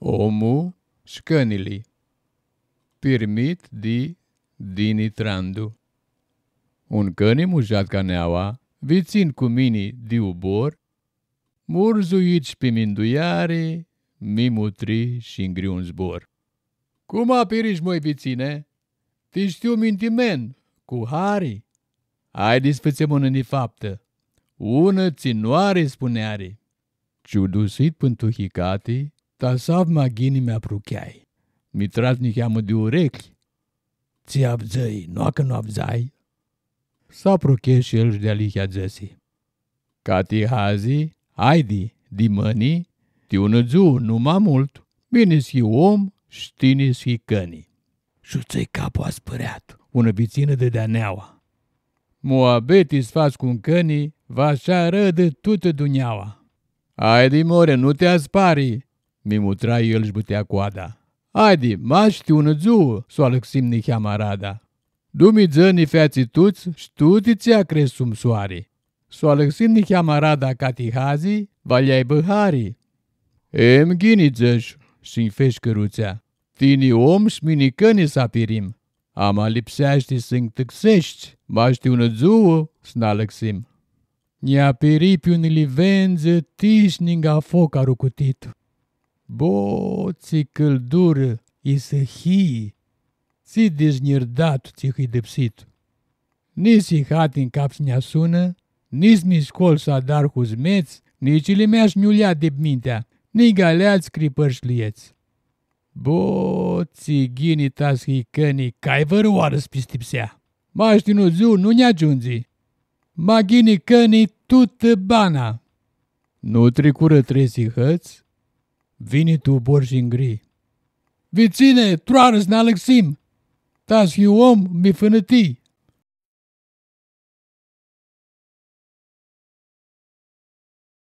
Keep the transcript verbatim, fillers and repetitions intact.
Omu sh-cãnili. Pirmit di Dini Trandu. Un cãni mushat ca neaua, vitsin cu mini di ubor, murzuit sh-pi minduiari, mi mutri shi-nj gri un zbor. Cum apirish, moi vitsine? Ti shtiu mintimen, cu hari. Aidi s-fãtsem unã nifaptã, unã tsi nu ari spuneari. Ciudusit pãn tu hicati, tasavma ghini mi aprucheai. Mi tras niheamã di ureclji. Tsi avdzãi, nu acã nu avdzãi? S-apruchesh el sh-dealihea dzãsi: Cati hazi, aidi, di mãni, ti unã dzuã, nu ma multu, mini s-hiu om, sh-tini s-hii cãni. Sh-u tsãi capu aspãreat, unã vitsinã dãdea neaua. Muabeti s-fats cu un cãni, va sh-arãdã tutã dunjaua. Aidi, more, nu ti aspari, mi mutra el sh-bãtea coada. Aidi, mash ti unã dzuã, s-u alãxim niheamã arada. Dumnidzã nã featsi tuts, sh-tuti tsi acres sum soari. S-u alãxim niheamã arada cati hazi, va lj-aibã hari. Em ghini dzãsh, sh-nj-fesh cãrutsea. Tini om sh-mini cãni s-apirim. Ama lipseashti s-nj-tãxeshti, mash ti unã dzuã s-nã alãxim. Nj-apiri pi unã livendzã, tish ninga foc arucutit. Bo, tsi cãldurã, isãhii, tsi disnjirdat, tsi hãidãpsit. Nitsi hati n cap s-nj-asunã, nitsi mi scol s-adar huzmets, nitsi li mea sh-nj-u lja di mintea, ni galeats, cripãri sh-liets. Bo, tsi ghini ta s-hii cãni, cai vãrãoarã s-pistipsea. Mash ti unã dzuã nu nj-agiundzi. Ma ghini cãni tutã bana. Nu tricurã trei sihãts, vini tu ubor shi-nj gri. Vitsine, troarã s-nã alãxim. Ta s-hiu om, mi fãnãtii.